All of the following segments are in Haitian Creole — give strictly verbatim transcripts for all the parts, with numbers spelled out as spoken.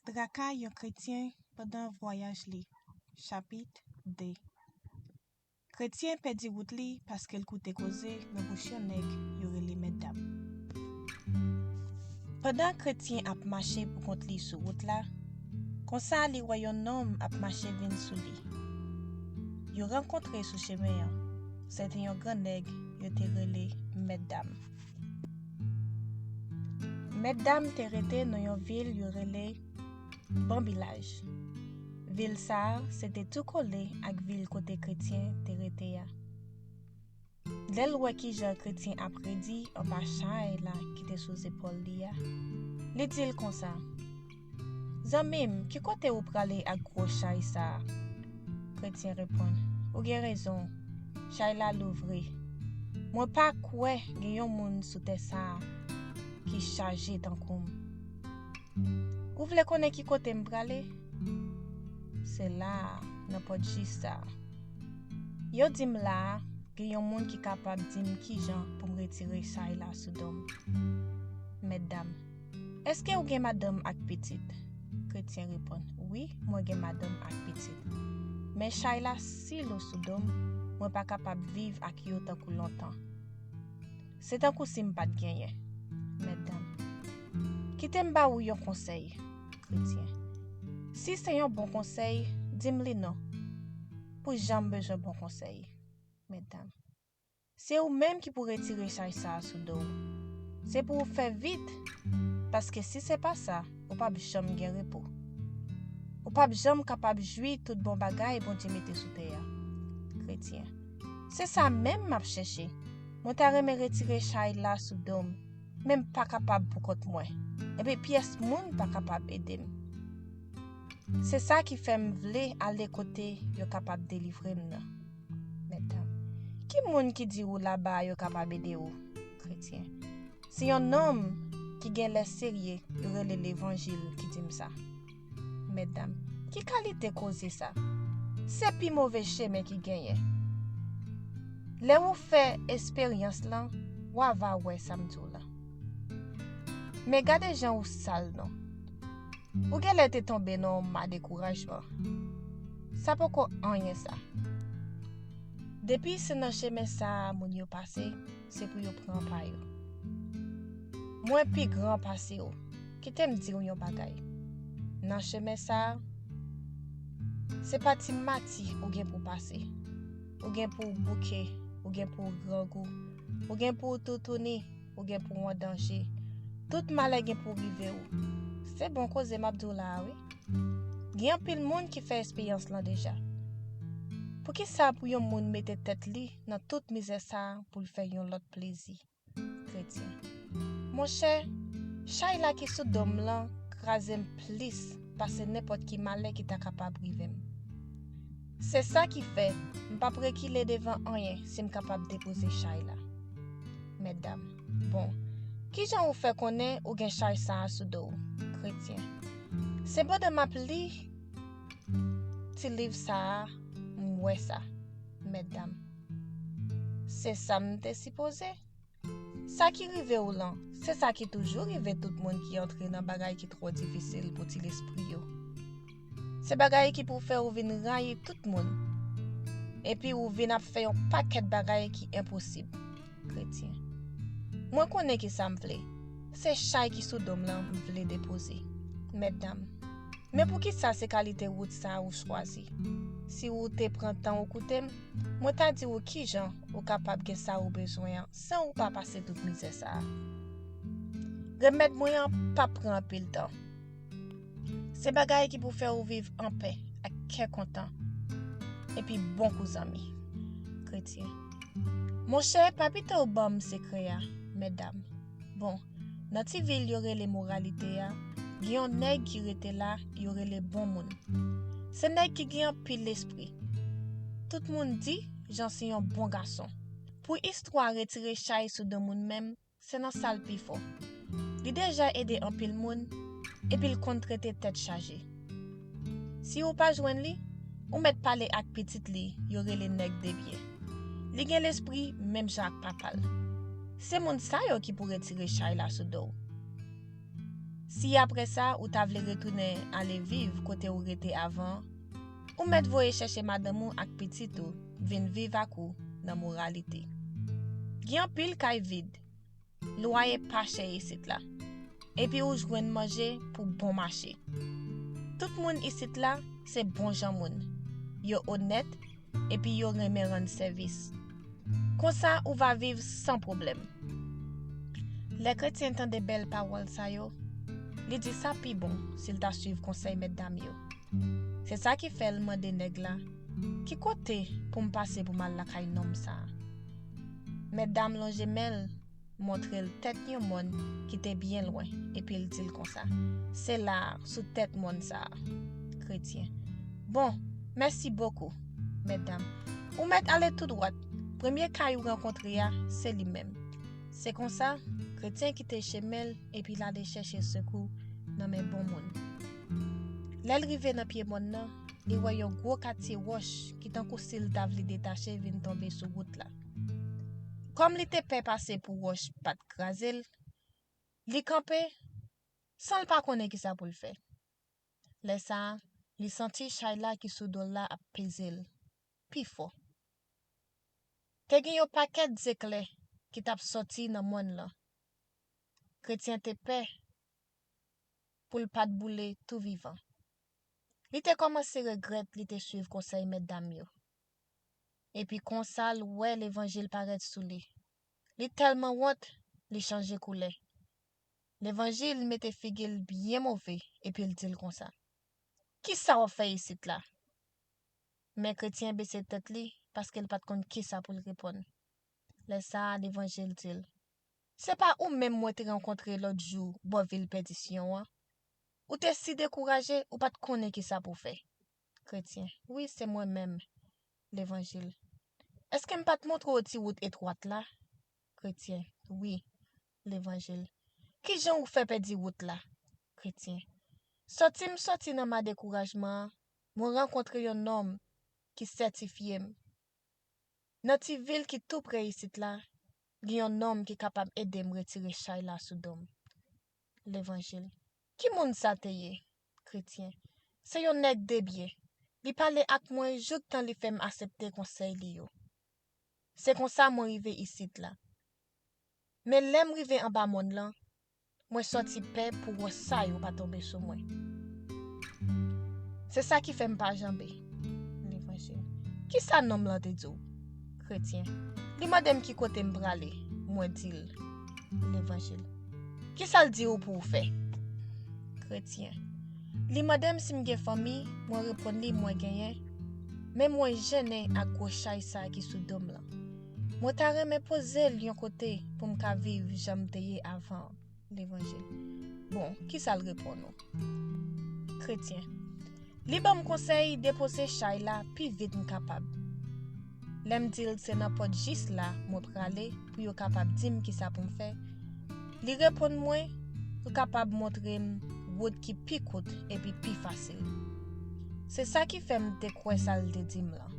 Traka yon kretyen pandan vwayaj li. Chapit de. Kretyen pèdi wout li paske l koute koze nan bouch yon nèg yo rele mètdam. Pandan kretyen ap mache poukont li sou wout la, konsa li wè yon nonm ap mache vin sou li. Yo rankontre sou chemen an. Se te yon gran nèg yo te rele mètdam. Mètdam te rete nan yon vil yo rele Banbilaj. Vil sa a se te tou kole ak vil kote kretyen te rete a. Lè l wè kijan kretyen ap redi anba chay la ki te sou zepòl li a, li di l konsa, "Zanmi m, ki kote ou prale ak gwo chay sa a?" Kretyen reponn, "Ou gen rezon, chay la lou vre. Mwen pa kwè gen yon moun sou tè sa a ki chaje tankou m." "Ou vle konnen ki kote m prale? Se la a, nan pòt jis sa a. Yo di m la a, gen yon moun ki kapab di m kijan pou m retire chay la sou do m." Mètdam, "Èske ou gen madanm ak pitit?" Kretyen reponn, "Wi, mwen gen madanm ak pitit. Men chay la si lou sou do m, mwen pa kapab viv ak yo tankou lontan. Se tankou si m pa t genyen." Mètdam, "Kite m ba ou yon konsèy." Kretyen, "Si se yon bon konsèy, di m li non. Pou jan m bezwen bon konsèy." Mètdam, "Se ou menm ki pou retire chay sa a sou do w. Se pou w fè vit, paske si se pa sa, ou p ap janm gen repo. Ou p ap janm kapab jwi tout bon bagay Bondye mete sou tè a." Kretyen, "Se sa menm m ap chèche. Mwen ta renmen retire chay la sou do m, men m pa kapab poukont mwen. Epi pyès moun pa kapab ede m. Se sa ki fè m vle ale kote yo kapab delivre m nan." Mètdam, "Ki moun ki di ou laba a yo kapab ede ou?" Kretyen, "Se yon nonm ki gen lè serye yo rele levanjil ki di m sa." Mètdam, "Ki kalite koze sa? Se pi move chemen ki genyen. Lè ou fè esperyans lan, w a va wè sa m di w lan. Men gade jan ou sal non. Ou genlè te tonbe nan yon ma dekourajman. Sa poko anyen sa. Depi se nan chemen sa a moun yo pase, se pou yo pran pa yo. Mwen pi gran pase w. Kite m di w yon bagay. Nan chemen sa a, se pa ti mati ou gen pou pase. Ou gen pou w bouke, ou gen pou w grangou, ou gen pou w toutouni, ou gen pou w an danje. Tout malè gen pou rive w. Se bon koze m ap di w la a wi. Gen anpil moun ki fè esperyans lan deja. Poukisa pou yon moun mete tèt li nan tout mizè sa a pou l fè yon lòt plezi? Kretyen, "Monchè, chay la ki sou do m lan kraze m plis pase nenpòt ki malè ki ta kapab rive m. Se sa ki fè m p ap rekile devan anyen si m kapab depoze chay la." Mètdam, "Bon, kijan ou fè konnen ou gen chay sa a sou do w?" Kretyen, "Se pandan m ap li ti liv sa a, m wè sa." Mètdam, "Se sa m te sipoze. Sa ki rive w lan, se sa ki toujou rive tout moun ki antre nan bagay ki twò difisil pou ti lespri yo. Se bagay ki pou fè w vin rayi tout moun, epi w vin ap fè yon pakèt bagay ki enposib." Kretyen, "Mwen konnen ki sa m vle. Se chay ki sou do m lan m vle depoze." Mètdam, "Men poukisa se kalite wout sa a ou chwazi? Si ou te pran tan ou koute m, mwen ta di ou kijan ou kapab gen sa ou bezwen an san ou pa pase tout mizè sa a. Remèd mwen an p ap pran anpil tan. Se bagay ki pou fè ou viv anpè, ak kè kontan, epi bon kou zanmi." Kretyen, "Monchè, pa pito w ban m sekrè a, mètdam. Bon, nan ti vil yo rele Moralite a, gen yon nèg ki rete la, yo rele Bon Moun. Se nèg ki gen anpil lespri. Tout moun di Jan se yon bon gason. Pou istwa retire chay sou do moun menm, se nan sa l pi fò. Li deja ede anpil moun, epi l konn trete tèt chaje. Si ou pa jwenn li, ou mèt pale ak pitit li yo rele Nèg de Byen. Li gen lespri menm jan ak papa l. Se moun sa yo ki pou retire chay la sou do w." Si apre sa ou ta vle retounen ale viv kote ou rete avan an, ou mèt voye chèche madanm ou ak pitit ou vin viv ak ou nan moralite. Gen anpil kay vid, lwaye pa chè isit la, epi ou jwenn manje pou bon mache. Tout moun isit la se bon jan moun, yo onèt epi yo renmen rann sèvis. Konsa ou va viv san pwoblèm. Lè kretyen tande bèl pawòl sa yo, li di sa pi bon si l ta suiv konsèy mètdam yo. Se sa ki fè l mande nèg la, ki kote pou m pase pou m al lakay nonm sa a? Mètdam lonje men l, montre l tèt yon mòn ki te byen lwen, epi l di l konsa, se la a, sou tèt mòn sa a. Kretyen, bon, mèsi bokou, mètdam. Ou mèt ale tou dwat. Premye kay ou rankontre a, se li menm. Se konsa, kretyen kite chemen l epi l ale chèche sekou nan men bon moun. Lè l rive nan pye mòn nan, li wè yon gwo katye wòch ki tankou si l ta vle detache vin tonbe sou wout la. Kòm li te pè pase pou wòch pa t kraze l, li kanpe san l pa konnen kisa pou l fè. Lè sa a, li santi chay la ki sou do l la ap peze l pi fò. Te gen yon pakèt zeklè ki t ap sòti nan mòn lan. Kretyen te pè pou l pa t boule tou vivan. Li te kòmanse regrèt li te suiv konsèy mètdam yo. Epi konsa l wè levanjil parèt sou li. Li tèlman wont, li chanje koulè. Levanjil mete figi l byen move epi l di l konsa, kisa w ap fè isit la? Men kretyen bese tèt li paske l pa t konn kisa pou l reponn. Lè sa a, levanjil di l, se pa ou menm mwen te rankontre lòt jou bò vil pèdisyon an? Ou te si dekouraje, ou pa t konnen kisa pou w fè. Kretyen, wi, se mwen menm. Levanjil, èske m pa t montre w ti wout etwat la? Kretyen, wi. Levanjil, kijan ou fè pèdi wout la? Kretyen, sòti m sòti nan ma dekourajman an, mwen rankontre yon nonm ki sètifye m. Nan ti vil ki tou pre isit la, gen yon nonm ki kapab ede m retire chay la sou do m. Levanjil, ki moun sa te ye? Kretyen, se yon nèg debyen. Li pale ak mwen jouktan li fè m aksepte konsèy li yo. Se konsa mwen rive isit la. Men lè m rive anba mòn lan, mwen sòti pè pou wòch sa yo pa tonbe sou mwen. Se sa ki fè m pa janbe. Levanjil, kisa nonm lan te di w? Kretyen, li mande m ki kote m prale, mwen di l. Levanjil, kisa l di w pou w fè? Kretyen, li mande m si m gen fanmi, mwen reponn li mwen genyen, men mwen jennen ak gwo chay sa ki sou do m lan. Mwen ta renmen poze l yon kote pou m ka viv jan m te ye avan an. Levanjil, bon, kisa l reponn ou? Kretyen, li ban m konsèy depoze chay la pi vit m kapab. Lè m di l se nan pòt jis la mwen prale pou yo kapab di m kisa pou m fè, li reponn mwen pou kapab montre m wout ki pi kout epi pi fasil. Se sa ki fè m te kwè sa l te di m lan.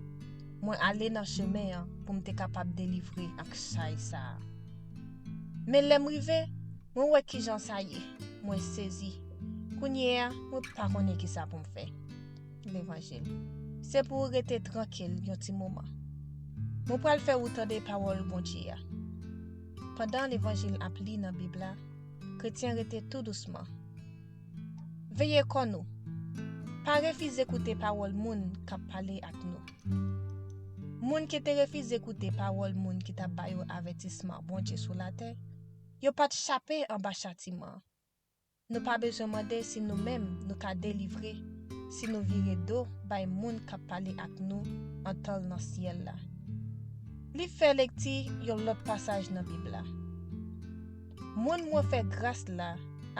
Mwen ale nan chemen an pou m te kapab delivre ak chay sa a. Men lè m rive, mwen wè kijan sa ye. Mwen sezi. Kounye a, mwen pa konnen kisa pou m fè. Levanjil, se pou ou rete trankil yon ti moman. Mwen pral fè ou tande pawòl Bondye a. Pandan levanjil ap li nan Bib la, kretyen rete tou dousman. Veye kò nou. Pa refize koute pawòl moun k ap pale ak nou. Moun ki te refize koute pawòl moun ki t ap ba yo avètisman Bondye sou latè, yo pa t chape anba chatiman an. Nou pa bezwen mande si nou menm nou ka delivre si nou vire do bay moun k ap pale ak nou antan l nan syèl la. Li fè lekti yon lòt pasaj nan Bib la. Moun mwen fè gras la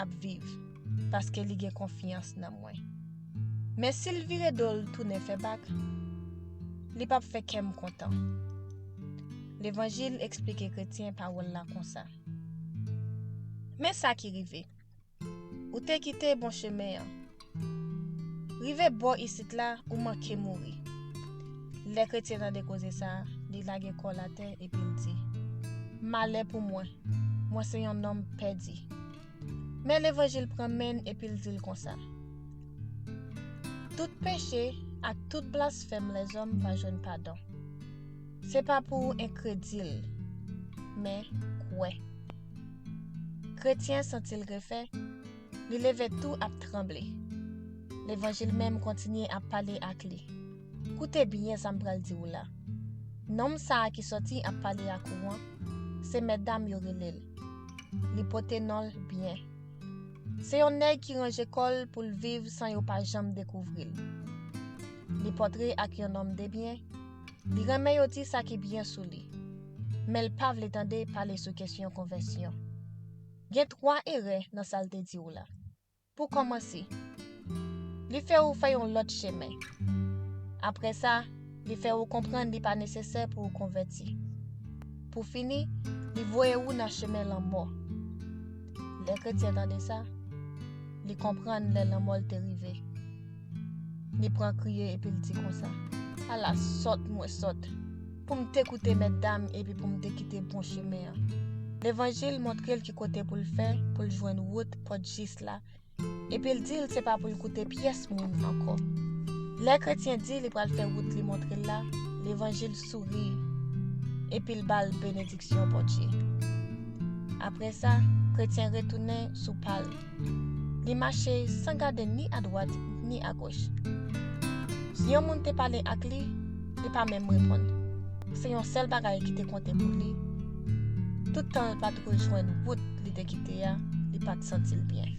ap viv, paske li gen konfyans nan mwen. Men si l vire do l tounen fè bak, li p ap fè kè m kontan. Levanjil eksplike kretyen pawòl la konsa. Men sa ki rive. Ou te kite bon chemen an. Rive bò isit la, ou manke mouri. Lè kretyen tande koze sa a, li lage kò l atè epi l di, malè pou mwen, mwen se yon nonm pèdi. Men Levanjil pran men l epi l di l konsa: Tout peche ak tout blasfèm lèzòm va jwenn padon. Se pa pou enkredil, men kwè. Kretyen santi l refè, li leve tou ap tranble. Levanjil menm kontinye ap pale ak li: Koute byen sa m pral di w la. Nonm sa a ki sòti ap pale ak ou an, se mètdam yo rele l. Li pote non l byen. Se yon nèg ki ranje kò l pou l viv san yo pa janm dekouvri l. Li pòtre ak yon nonm de byen. Li renmen yo di sa ki byen sou li. Men l pa vle tande pale sou kesyon konvèsyon. Gen twa erè nan sa l te di w la. Pou kòmanse, li fè ou fè yon lòt chemen. Apre sa, li fè ou konprann li pa nesesè pou ou konvèti. Pou fini, li voye ou nan chemen lanmò. Lè kretyen tande sa, li konprann lè lanmò l te rive. Li pran kriye epi l di konsa: Ala sòt mwen sòt! Pou m te koute mètdam epi pou m te kite bon chemen an. Levanjil montre l ki kote pou l fè pou l jwenn wout pòt jis la, epi l di l se pa pou l koute pyès moun ankò. Lè kretyen di li pral fè wout li montre l la, Levanjil souri epi l ba l benediksyon Bondye. Apre sa, kretyen retounen sou pa l. Li mache san gade ni adwat ni agoch. Si yon moun te pale ak li, li pa menm reponn. Se yon sèl bagay ki te konte pou li. Tout tan l pa t rejwenn wout li te kite a, li pa t santi l byen.